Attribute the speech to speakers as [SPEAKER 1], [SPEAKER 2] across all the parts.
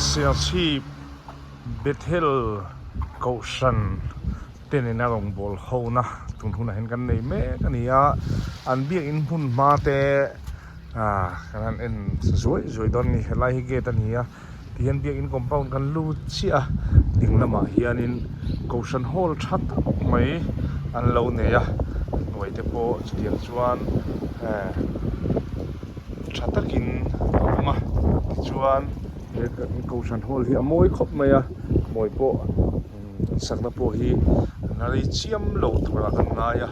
[SPEAKER 1] Serchhip Bethel Kohhran te nena rawngbâwl hona tun hunah hian kan nei mek a ni a, an biakin hmun hma te ah kan han en zuai zuai dawn a ni helai hi gate a ni a. Tihian biakin compound kan lut chiah a, ding lamah hianin kohhran hall tha tak mai an lo nei a, hnuai te pawh chutiang chuan eh tha takin a awm a, tichuan he kohhran hall hi a mawi khawp mai a, mawi pawh an sakna pawh hi an rei chiam lo turah kan ngai a,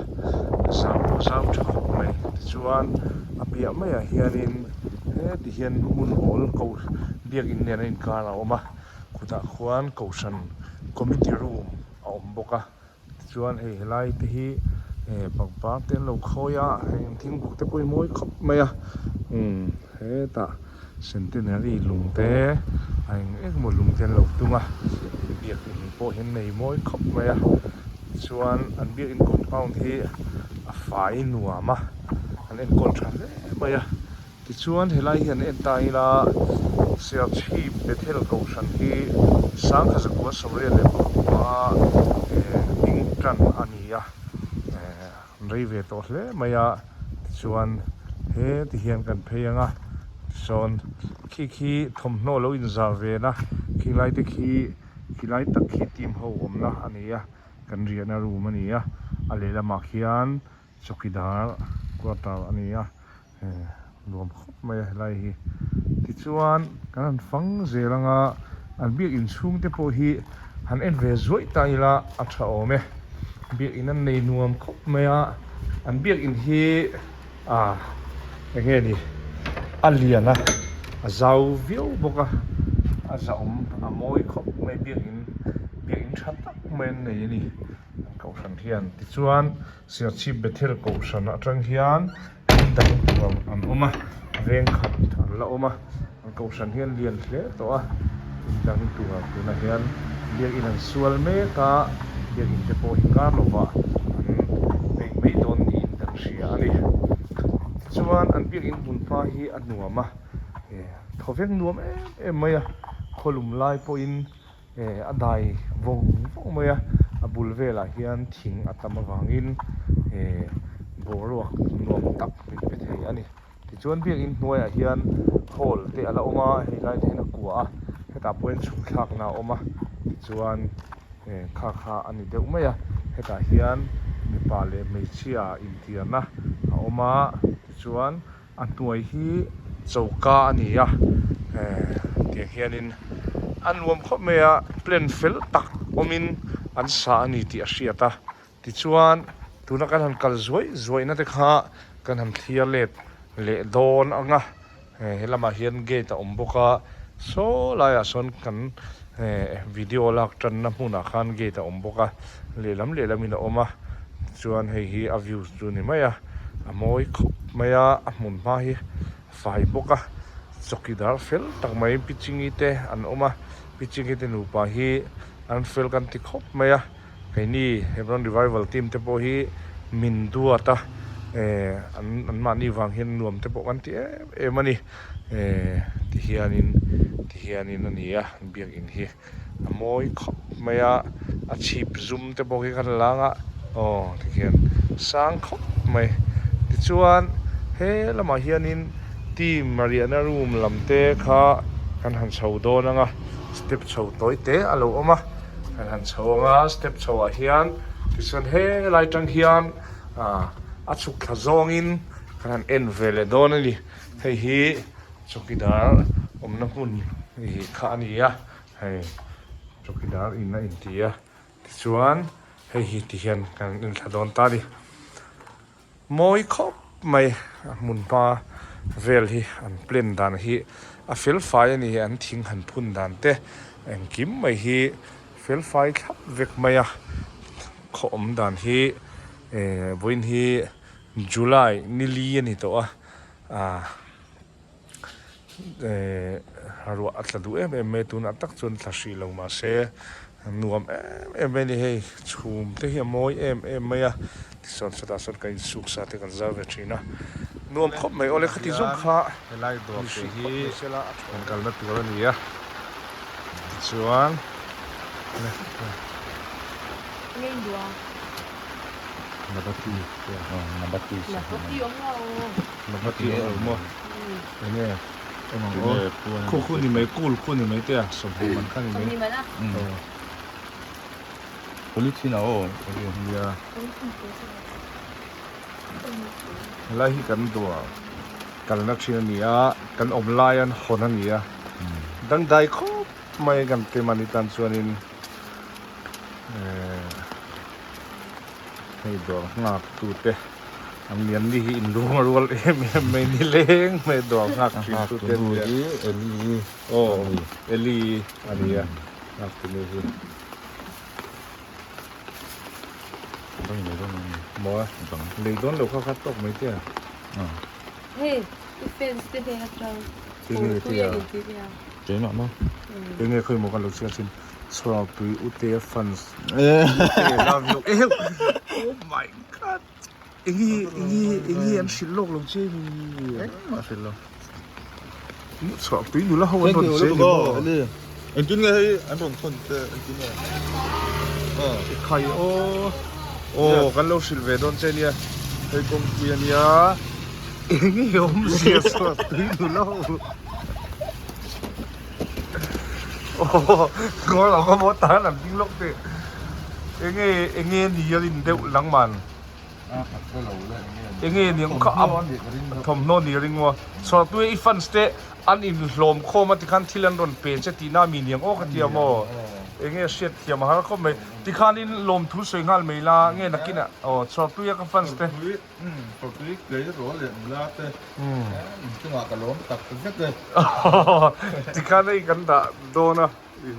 [SPEAKER 1] a zau pawh a zau tha khawp mai, tichuan a piah maiah hianin heti hian hmun awl ko biakin nen a inkar a awm a, khutah khuan kohhran committee room a awm bawk a. Tichuan hei helai te hi eh pangpar te an lo khawi a heng thingbuk te pawh hi mawi khawp mai a umm hetah centenary lung te a eng eng emaw lung te an lo tum a biakin pawh hi an nei mawi khawp mai a tichuan an biakin compound hi a fai nuam a an enkawl tha hle mai a. Tichuan helai hian en ta ila Serchhip Bethel Kohhran hi Sangha Zakua Sawmriat leh Pakua hming tan a ni a, an rei ve tawh hle mai a, tichuan he ti hian kan phei ang a, tisawn khi khi thawmhnaw lo inzar ve na khilai te khi khilai tak khi team ho awmna a ni a, kan riahna room a ni a, a lehlamah khian Chawkidar quarter a ni a, nuam khawp mai a helai hi. Tichuan kan han fang zel ang a, an biakin chhung te pawh hi han en ve zuaih ta ila a tha awm e. Biakin an nei nuam khawp mai a, an biakin hi ah eng nge ni a lian a, a zau viau bawk a, a zahawm a mawi khawp mai biakin biakin tha tak mai an nei a ni an kohhran hian. Tichuan. Serchhip Bethel Kohhran atang hian in dang tur an awm a, veng khat an la awm a, an kohhran hi an lian hle tawh a, in dang tur tunah hian biakin an sual mek a, biakin te pawh hi kar lovah an peih mai dawn niin kan hria a ni. Tichuan an biakin hmunhma hi a nuam a, thawveng nuam em em mai a, khawlum lai pawhin Eh a dai vawng vawng mai a, a bul velah hian thing a tam avangin eh boruak nuam tak min pe thei a ni. Tichuan biakin hnuaiah hian hall te a la awm a, hei lai te hian a kua a, hetah pawh hian chhuk thlakna a awm a, tichuan eh kha kha a ni deuh mai a, hetah hian mipa leh hmeichhia intiarna a awm a, tichuan A hnuai hi choka a ni a eh tiang hianin a nuam khawp mai a plan fel tak awmin an sa a ni tih a hriat a tichuan tuna kan han kal zuaih zuaih na te kha kan han thlir let leh dawn ang a eh he lamah hian gate a awm bawk a saw laiah sawn kan eh video lak tanna hmunah khan gate a awm bawk a lehlam lehlamin a awm a tichuan hei hi a view chu a ni mai a. A mawi khawp mai a, a hmun hma hi a fai bawk a, chawkidar fel tak mai Pichingi te an awm a, Pichingi te nupa hi an fel kan ti khawp mai a, keini Hebron Revival team te pawh hi min duat a, eh an anmahni vang hian nuam te pawh kan ti em em a ni, eh ti hianin ti hianin a ni a biakin hi. A mawi khawp mai a, a chhip zum te pawh khi khan lang a, aw tikhian sang khawp mai. Tichuan he lamah hianin team riahna room lam te kha kan han chho dawn ang a, step chho tawi te a lo awm a, kan han chho ang a, step chho ah hian tichuan he lai tang hian ah a chhuk thla zawngin kan han en ve leh dawn a ni. Hei hi Chawkidar awmna hmun ih kha a ni a, hei chawkidar in a inti a, tichuan hei hi ti hian kan inthla dawn ta a ni. Mawi khawp mai a hmun hma vel hi an plan dan hi a fel fai a ni, an thing han phun dan te engkim mai hi fel fai thlap vek mai a, khaw awm dan hi eh vawiin hi July ni li a ni tawh a ah. Eh ruah a tla duh em em mai a tunah tak chuan tla hrih lo mahse nuam em em mai a ni hei chhum te hi a mawi em em mai a tichuan chutah sawn kan insuk sa te kan zar ve thin a nuam khawp mai awle khati zawng kha
[SPEAKER 2] Helai dawr te
[SPEAKER 1] ni hrih
[SPEAKER 2] hi
[SPEAKER 1] phawt mai sela a tha
[SPEAKER 2] kan
[SPEAKER 1] awm e.
[SPEAKER 2] kalna tur a ni a.
[SPEAKER 1] Tichuan Nabati awm lo maw? Enge eng ang aw? Khu khu ni mai kul khu ni mai te a 20 man kha ni mai.
[SPEAKER 2] Polythene a aw.
[SPEAKER 1] Nia. Helai hi kan dawr kalna thin a ni a, kan awm lai an hawn a ni a, dangdai khawp mai kan tem a ni tan chuanin ehh hei dawr nghak tute an ni an ni hi inlung a rual em em mai ni leng mai dawr nghak thin tute an ni a aw Eli a ni a nghak tunu hi. Maw lei dawn lo kha kha tawk mai te a.
[SPEAKER 3] Hei i fans te hnen atang
[SPEAKER 1] Enge
[SPEAKER 3] tui a inti nia.
[SPEAKER 2] Keimah maw?
[SPEAKER 1] Enge khawi maw kan lo chhiar thin Chhuang tui ute fans ute love you eheu oh my god enge enge enge an hrilh lawk lo che ni.
[SPEAKER 2] Engmah hrilh lo.
[SPEAKER 1] Chhuah tui nula ho an rawn che ni maw?
[SPEAKER 2] Engtin nge hei an rawn thawn che engtin nge?
[SPEAKER 1] Khai aw aw kan lo hrilh ve dawn che nia hei kawngpui a nia eng nge awmzia chhuah tui nula ho aw ngawi lo ka maw tan an ding lawk teh eng nge eng nge ni a rin deuh langman. Enge niang kha a thawmhnaw ni a ring maw? Chhuartui i fans te an inhlawm khawm a tikhan thil an rawn pe che tihna mi niang aw ka tia maw? Enge hriat thiam a har khawp mai. Tikhanin lawmthu sawi nghal mai la nge nakinah aw chhuartuia ka fans te.
[SPEAKER 2] Chhuartui kei rual leh nula te inchungah ka lawm tak zet e.
[SPEAKER 1] Tikhan hei kan dah dawn a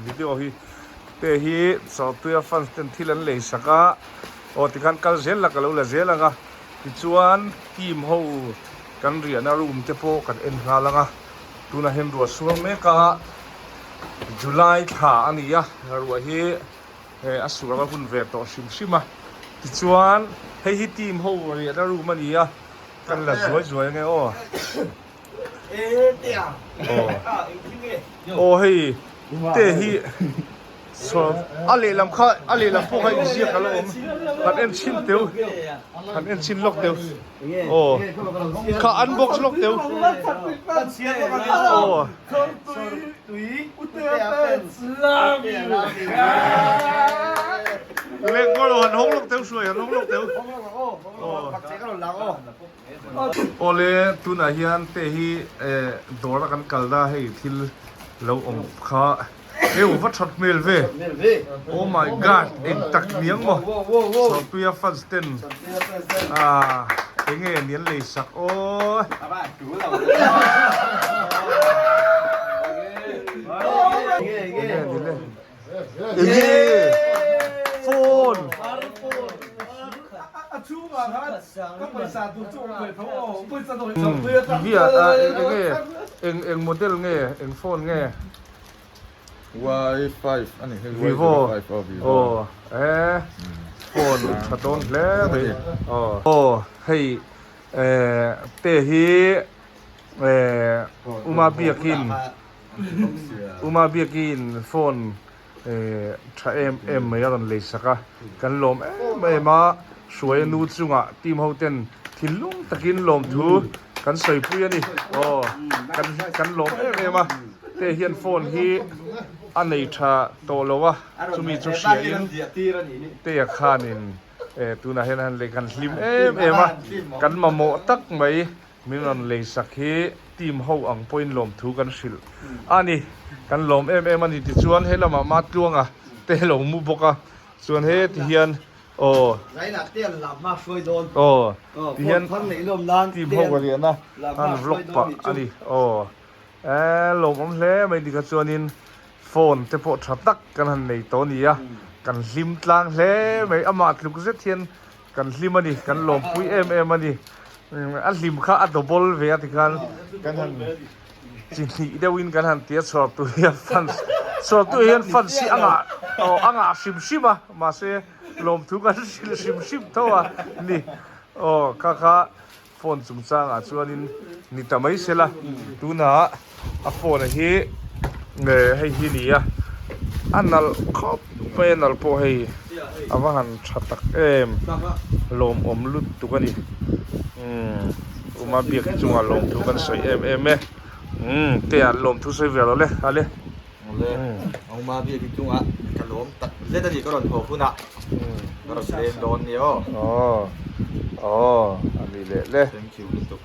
[SPEAKER 1] video hi te hi chhuartuia fans ten thil an lei sak a. Aw tikhan kal zel la ka lo la zel ang a, tichuan team ho kan riahna room te pawh kan en nghal ang a, tunah hian ruah suar mek a, July thla a ni a, ruah hi a suar a hun ve tawh hrim hrim a, tichuan hei hi team ho riahna room a ni a, kan la zuai zuai ange aw. Aw hei te hi. Saw a lehlam kha a lehlam pawh kha inziak a la awm han en chhin teu han en chhin lawk teu aw kha unbox lawk teu aw leh ngawi lo han hawng lawk teu hruai han hawng lawk teu aw Awle tunah hian te hi dawr a kan kal na hei thil lo awm kha eu va that hmel ve oh my god eng tak niang maw Sawrtuia fans ten ah enge ni an lei sak aw enge ni le enge phone Via enge eng eng model nge eng phone nge
[SPEAKER 2] Y5 ani hei
[SPEAKER 1] Vivo aw e phone tha dawn hle mai aw hei te hi Uma biakin Uma biakin phone Tha em em mai a rawn lei sak a, kan lawm em em a, Hruaia nu chungah team ho ten thinlung takin lawmthu kan sawipui a ni. Aw, kan kan lawm em em a, te hian phone hi a nei tha tawh lo a, chumi chu hriain Tea khanin tunah hian a han lei kan hlim em em a, kan mamawh tak mai. Min rawn lei sak hi team ho ang pawhin lawmthu kan hrilh a ni. Kan lawm em em a ni tichuan he lamah Matluanga te lo mu bawk a, chuan he ti hian aw aw ti hian team ho ka riah na an vlog pah a ni aw e lawmawm hle mai ni kha chuanin phone te pawh tha tak kan han nei tawh a ni a, kan hlim tlang hle mai amah tluk zet hian Kan hlim a ni, kan lawmpui em em a ni. A hlim kha a double ve a tikhan kan han chi hnih deuhin kan han ti a chhuartu hian fans chhuartu hian fans hi a ngah aw a ngah hrim hrim a mahse lawmthu kan hrilh hrim hrim tho a ni aw kha kha phone chungchangah chuanin ni ta mai sela tunah a phone a hi hei hi ni a. A nalh khawp mai a nalh pawh hei a va han tha tak em lawmawm lutuk a ni umm uma biak hi chungah lawmthu kan sawi em em e umm te ah lawmthu sawi ve lo le a le.
[SPEAKER 2] Awle uma biak hi chungah ka lawm tak zet a ni ka rawn haw hunah ka rawn leng dawn nia aw.
[SPEAKER 1] Aw aw a ni leh le.
[SPEAKER 2] Thank you lutuk.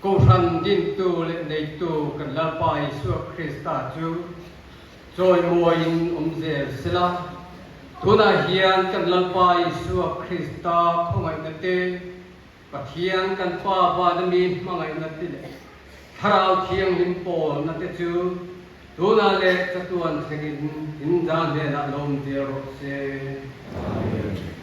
[SPEAKER 4] Kohhran dintu leh neitu kan Lalpa Isua Krista chu chawimawiin awm zel sela, tunah hian kan Lalpa Isua Krista khawngaihna te, Pathian kan Pa vana mi hmangaihna te leh Thlarau Thianghlim pawlna te chu tunah leh chatuan thlengin in za hnenah lawm zel rawh se.
[SPEAKER 1] Amen.